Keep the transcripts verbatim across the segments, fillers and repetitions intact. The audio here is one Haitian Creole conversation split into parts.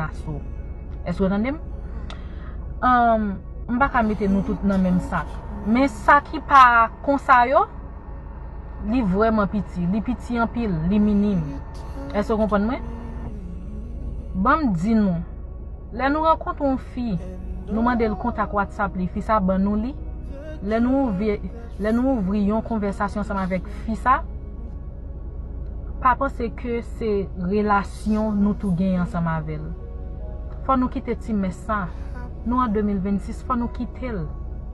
Naso. Èske w tande m? Um, m pa ka mete nou tout nan menm sak. Men sa ki pa konsa yo, li vrèman piti. Li piti anpil, li minim. Èske w konprann mwen? Ban m di nou, lè nou rankontre yon fi, nou mande l kontak WhatsApp li, fi sa ban nou li. Lè nou ouvri, lè nou ouvri yon konvèsasyon ansanm avèk fi sa, pa panse ke se relasyon nou tou genyen ansanm avè l. Fò nou kite ti mès sa. Nou an de mil vennsis, fò nou kite l.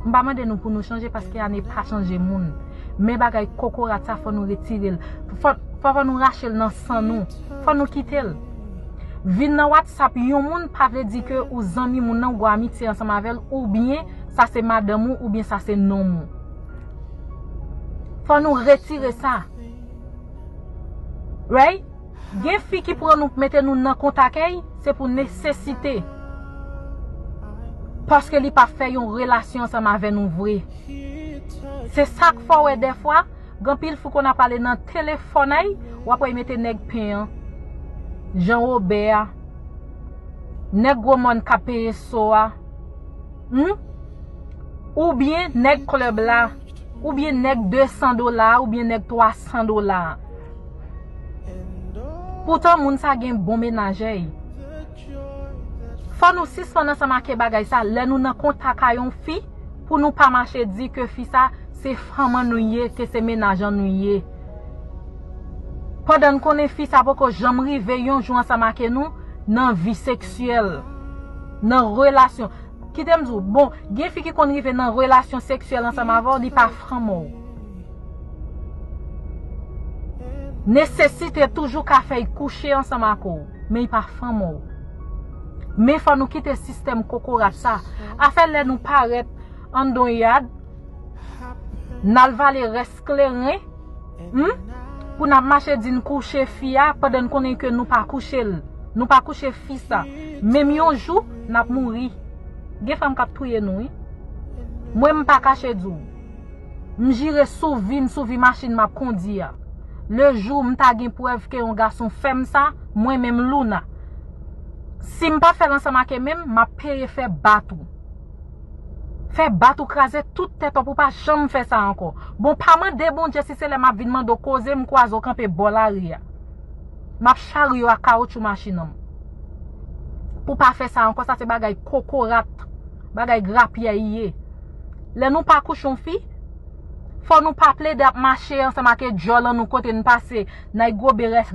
M pa mande nou pou nou chanje paske ane pa chanje moun. Men bagay kokorat sa, fò nou retire l. Fò, fò, fò nou rache l nan san nou. Fò nou kite l. Vin nan WhatsApp yon moun pa vle di ke ou zanmi moun nan, ou gon amitye ansanm avè l, oubyen sa se madanm ou, oubyen sa se nonm ou. Fò nou retire sa. Right? Gen fi ki pran nou, mete nou nan kontak èy, se pou nesesite. Paske li pa fè yon relasyon ansanm avè nou vre. Se sa k fè w wè dèfwa, gen anpil fi konn ap pale nan telefòn ay, w ap wè y mete nèg pen an, Jan Wobè a, nèg gwo mòn k ap peye so a, hmm? Oubyen nèg klèb la, oubyen nèg de san dola, oubyen nèg twa san dola. Poutan moun sa gen bon menaj èy. Fò nou sispann ansanm ak bagay sa, lè nou nan kontak a yon fi, pou nou pa mache di ke fi sa se fanm an nou ye, ke se menaj an nou ye. Pandan n konnen fi sa poko janm rive yon jou ansanm ak nou nan vi seksyèl, nan relasyon. Kite m di w, bon, gen fi ki konn rive nan relasyon seksyèl ansanm avè w, li pa fanm ou. Nesesite toujou ka fè y kouche ansanm ak ou, men y pa fanm ou. Men fò nou kite sistèm kokorat sa. Afè lè nou parèt anndan yon yad, n al vale rès kleren, hmm? Pou n ap mache di n kouche fi a, pandan n konnen ke nou pa kouche l. Nou pa kouche fi sa. Menm yon jou, n ap mouri. Gen fanm k ap touye nou, wi. Mwen, m pa kache di w. M jire sou vi m, sou vi machin m ap kondi a. Le jou m ta gen prèv ke yon gason fè m sa, mwen menm Louna, si m pa fè l ansanm ak men m, m ap peye fè bat ou. Fè bat ou, kraze tout tèt ou pou w pa janm fè sa ankò. Bon, pa mande Bondye si se lè m ap vin mande w koze, m kwaze w kanpe bò lari a. M ap chari w ak kawoutchou machin an. Pou w pa fè sa ankò, sa se bagay kokorat, bagay grapyèy ye. Lè nou pa kouche yon fi, fò nou pa plede ap mache ansanm ak djòl an nou kote n pase, n ay gobe rès,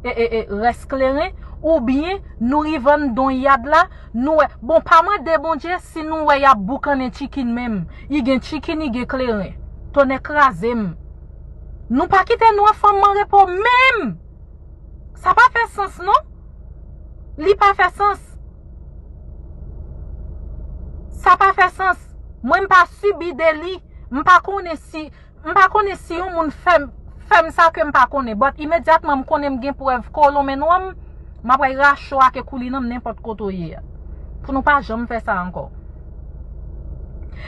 e, e, e, rès kleren, oubyen nou rive anndan yon yad la, nou wè, bon, pa mande Bondye si nou wè y ap boukannen chicken menm. Y gen chicken, y gen kleren. Tonnè kraze m. Nou pa kite nou an fanm an repo menm. Sa pa fè sans, non. Li pa fè sans. Sa pa fè sans. Mwen, m pa sibi de li. M pa konnen si, m pa konnen si yon moun fè m, fè m sa ke m pa konnen. But imedyatman m konnen m gen prèv kolonmen nwa m, m ap rache w ak koulin an m nenpòt kote w ye a. Pou nou pa janm fè sa ankò.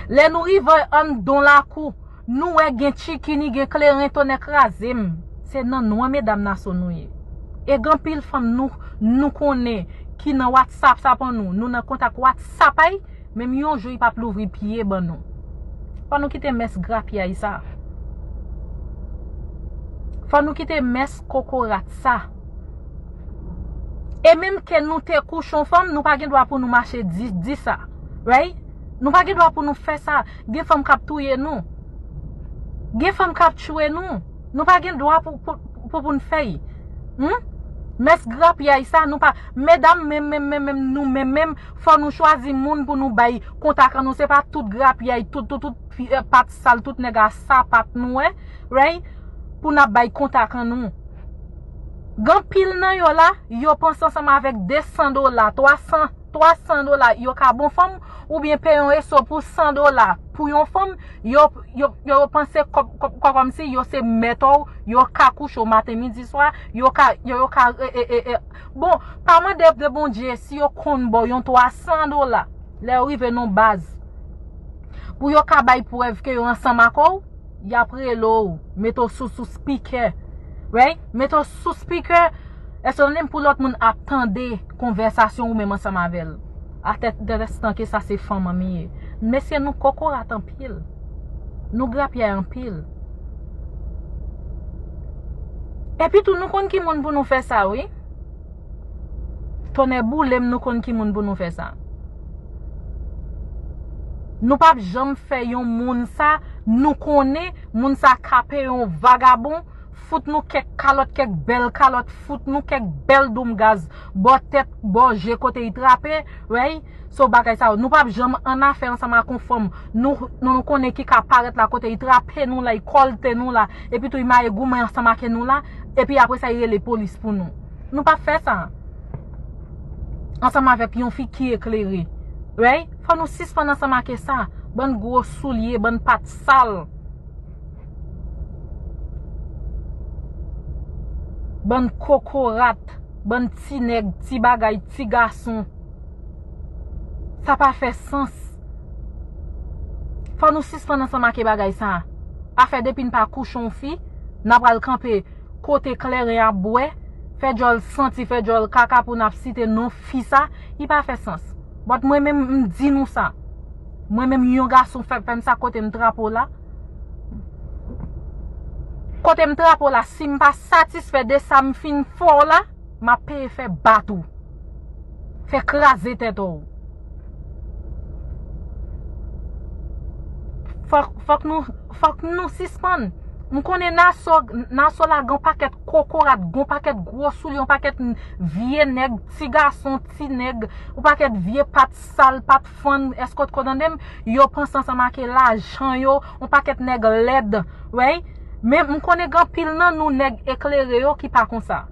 Lè nou rive anndan lakou, nou wè gen chicken, gen kleren, tonnè kraze m. Se nan nwa medam Naso nou ye. E gen anpil fanm nou, nou konnen ki nan WhatsApp sa pa nou, nou nan kontak WhatsApp ay, menm yon jou y p ap louvri pye ban nou. Fò nou kite mès grapyay sa. Fò nou kite mès kokorat sa. E menm ke nou te kouche yon fanm, nou pa gen dwa pou nou mache di, di sa. Right? Nou pa gen dwa pou nou fè sa. Gen fanm k ap touye nou. Gen fanm k ap tchwe nou. Nou pa gen dwa pou, pou, pou, pou n fè y. Hmm? Mès grapyay sa, nou pa, medam, menm, menm, menm, menm, nou menm, menm, fò nou chwazi moun pou nou bay kontak an nou. Se pa tout grapyay, tout, tout, tout, fi, eh, pat sal, tout nèg a sapat nou, wè, right? Pou n ap bay kontak an nou. Gen anpil nan yo la, yo panse ansanm avèk de san dola, twa san, twa san dola, yo ka bon fanm, oubyen peye yon resto pou san dola pou yon fanm, yo, yo, yo panse kòm, kòm, kòm, kòmsi yo se mèt ou, yo ka kouche w maten, midi, swa, yo ka, yo, yo ka, e, e, e, e. Bon, pa mande de Bondye si yo konn ba w yon twa san dola, lè yo rive nan baz. Pou yo ka bay prèv ke yo ansanm ak ou, y ap rele w, mete w sou, sou spikè. Right? Mete w sou spikè. Èske w tande m pou lòt moun ap tande konvèsasyon ou menm ansanm avè l? Atè, atèstan ke sa se fanm an m ye. Mesye, nou kokorat anpil. Nou grapyay anpil. Epi tou, nou konn ki moun pou nou fè sa, wi. Tonnè boule m, nou konn ki moun pou nou fè sa. Nou p ap janm fè yon moun sa, nou konnen moun sa ka peye yon vagabon, fout nou kèk kalòt, kèk bèl kalòt, fout nou kèk bèl doum gaz, bò tèt, bò je kote y trape, wèy, so bagay sa yo. Nou p ap janm annafè ansanm ak yon fanm, nou, nou, nou konnen ki ka parèt la kote y trape nou la, y kòlte nou la, epi tou y maye goumen ansanm ak nou la, epi apre sa y rele polis pou nou. Nou p ap fè sa. Ansanm avèk yon fi ki eklere. Wèy, fò nou sispann ansanm ak sa. Bann gwo soulye, bann pat sal. Bann kokorat, bann ti nèg, ti bagay, ti gason. Sa pa fè sans. Fò nou sispann ansanm ak bagay sa. Afè depi n pa kouche yon fi, n a pral kanpe kote kleren ap bwè, fè djòl santi, fè djòl kaka pou n ap site non fi sa, li pa fè sans. But mwen menm, m di nou sa. Mwen menm, yon gason fè, fè m sa kote m trape w la. Kote m trape w la, si m pa satisfè de sa m fin fè w la, m ap peye fè bat ou. Fè kraze tèt ou. Fòk, fòk nou, fòk nou sispann. M konnen Naso, Naso la gen yon pakèt kokorat, gen yon pakèt gwo soulye, yon pakèt vye nèg, ti gason, ti nèg, yon pakèt vye pat sal, pat fann, èske w t ko tande m? Yo panse ansanm ak lajan yo, yon pakèt nèg lèd, wèy. Men m konnen gen anpil nan nou nèg eklere yo ki pa konsa.